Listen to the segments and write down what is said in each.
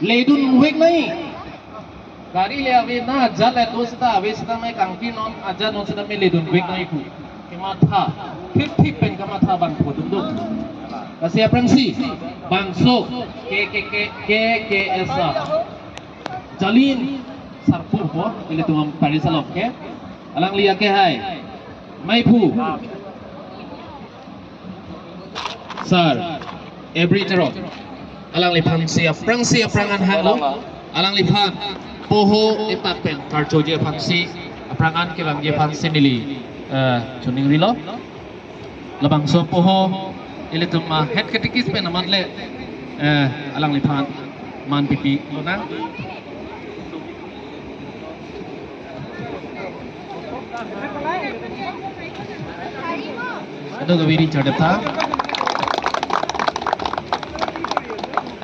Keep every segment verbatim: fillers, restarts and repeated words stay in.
Ledun vek nai. Gari le ave na, ajat le do seta ave seta me kangki non, ajat non seta me ledun vek nai pu. Kematha, thip thip pen kematha bang photum do. Lasi aphrangsi, bangso, K K K, K K S A. Jalin sarpo po, ilitum parish along ke. Alangli akehai. Maiphu. Sir, Ebri Teron. Alangliphansi aphrangsi aprangan hanglo. Alangliphan poho epak pen karchoji aphansi aprangan kevangji aphansi neli, eh, choningrilo. Labangso poho ilitum, ah, head catechist pen amat le, eh, alangliphan man pipi lonang. Ado gaviri chadepta.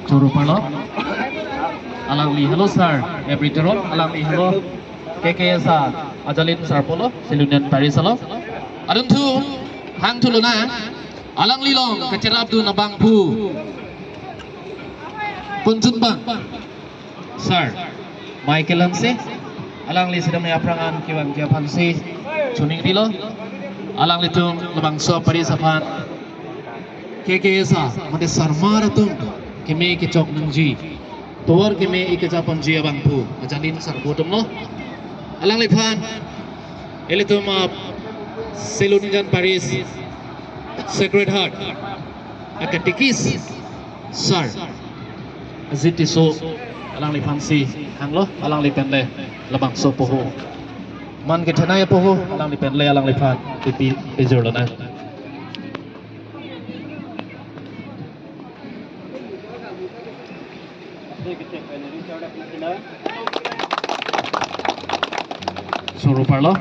Choro parlo. Alangli helo sir, Ebri Teron, alangli helo K K S A, ajalin sarpo lo, Silonijan parish along. Adunthu, hangthu lonang, alanglilong, kacherapdun abangphu. Punjun bang. Sir, Michael Hanse, alangli sitame aprangan kevangji aphansi choningrilo, alanglitum labangso parish aphan K K S A, mate sarmar atum keme kechok nangji, tovar keme ikecha ponji abangphu, ajalin sarpo atumlo. Alangliphan, ilitum, ah, Silonijan parish, Sacred Heart, akatekis, Sir Ajit Tisso, alangliphansi hanglo, alangli pen le labangso poho man kethenei apoho, alangli pen le alangliphan pipi pejor lonang. Choro parlo.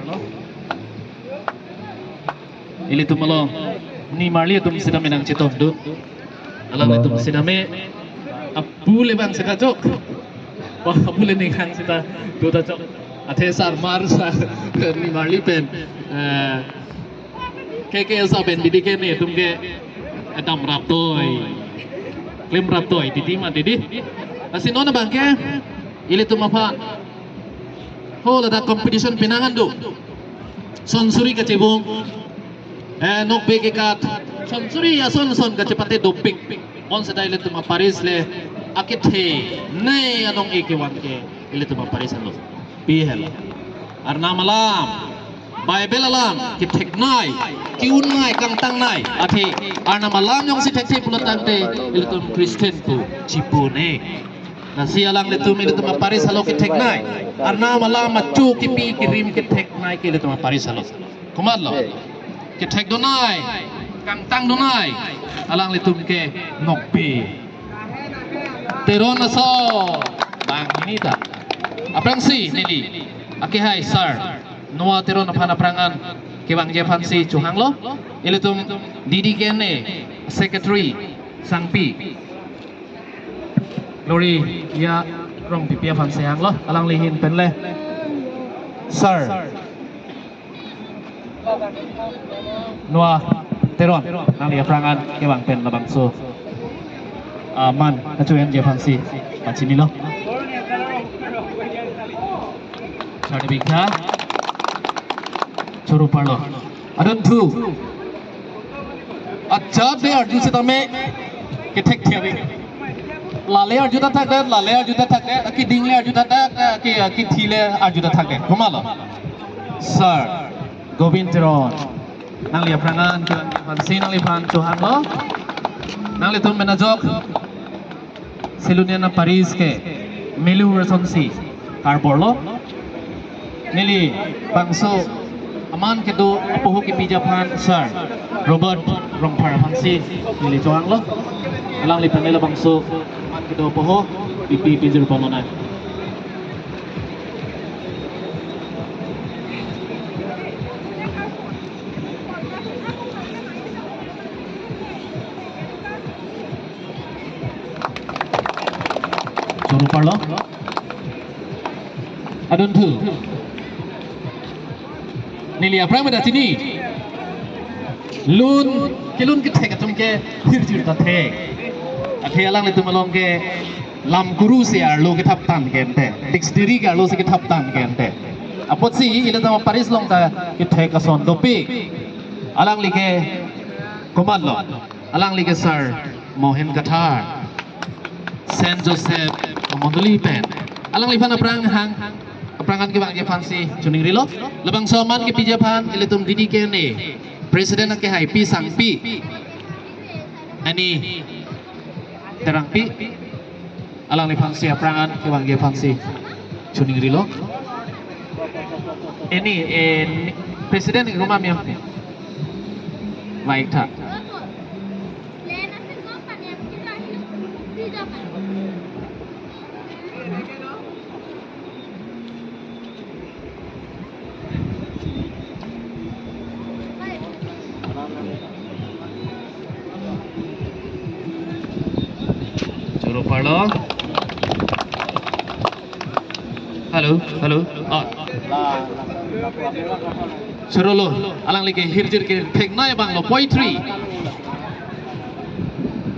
Ilitum along nimarli atum sitame nangchetongdun. Alanglitum sitame apule bang seta chok. Wah, apule ninghang seta do ta chok. Athe sarmar sa nimarli pen, eh, K K S A pen didi ke ne atum ke damrap toi, klemrap toi, didi ma didi. Lasi non abang ke ilitum aphan ho ladak competition pinangan do. Sonsuri kachebung, eh, nokbe kekat, sonsuri ason ason kachepate dopik. Bonseta ilitum aparish le akethenei anong-e kevan ke ilitum aparish lo. Pi helo. Arnam alam, Bible alam ketheknei, ke-unnei, kangtangnei. Athe Arnam alam jongsi thekthe pulo tangte ilitum Christian pu chipunei. Lasi alanglitum ilitum aparish along ketheknei, Arnam alam achu kipi kirim ketheknei ke ilitum aparish along. Komatlo? Kethekdunei, kangtangdunei, alanglitum ke nokbe Teron aso, bang hini ta. Aphrangsi neli akehai sir Noah Teron aphan aprangan kevangji aphansi chohanglo. Ilitum didi ke ne secretary Sangpi Gloria Rongpipi aphansi hanglo, alangli ahin pen le sir Noah Teron, nangli aprangan kevang pen labangso, ah, man kachohangji aphansi pachinilo. Sardebikha choro parlo. Adunthu. Ajat de arju sitame kethekthe ave. Lale arju ta thakdet, lale arju ta thakdet, akiding le arju ta thakdet, aki, akithi le arju ta thakdet. Komatlo? Sir Govind Teron. Nangli aprangan kevangji aphansi nangliphan chohanglo. Nanglitum pen ajok Silonijan aparish ke melu rasonsi karborlo. Neli bangso aman kedo apoho kipiji aphan sir Robert Rongphar aphansi neli chohanglo. Alangli pen le labangso aman kedo apoho pipi pejor pon lonang. Choro parlo. Adunthu. Neli aphrang meda chini. Lun, kelun kethek atum ke hirjir ta thek. Athe alanglitum along ke Lam kuru si arlo kethap tang ke ante, dictionary ke arlo si kethap tang ke ante. Apotsi ilitum a-parish along ta kethek ason dopik. Alangli ke komatlo? Alangli ke Sar Mohen Kathar, Saint Joseph mondoli pen. Alangliphan aphrang hang, aphrang an kevangji aphansi choningrilo. Labangso aman kepiji aphan ilitum D D K N A President akehai Pi Sangpi, Annie Terangpi, alangliphansi aphrang an kevangji aphansi choningrilo. Annie, eh, President ke komat ma? Baik tha. Choro parlo. Hello, hello. Oh. Chorolo, alangli ke hirjir ketheknoi abanglo, poetry.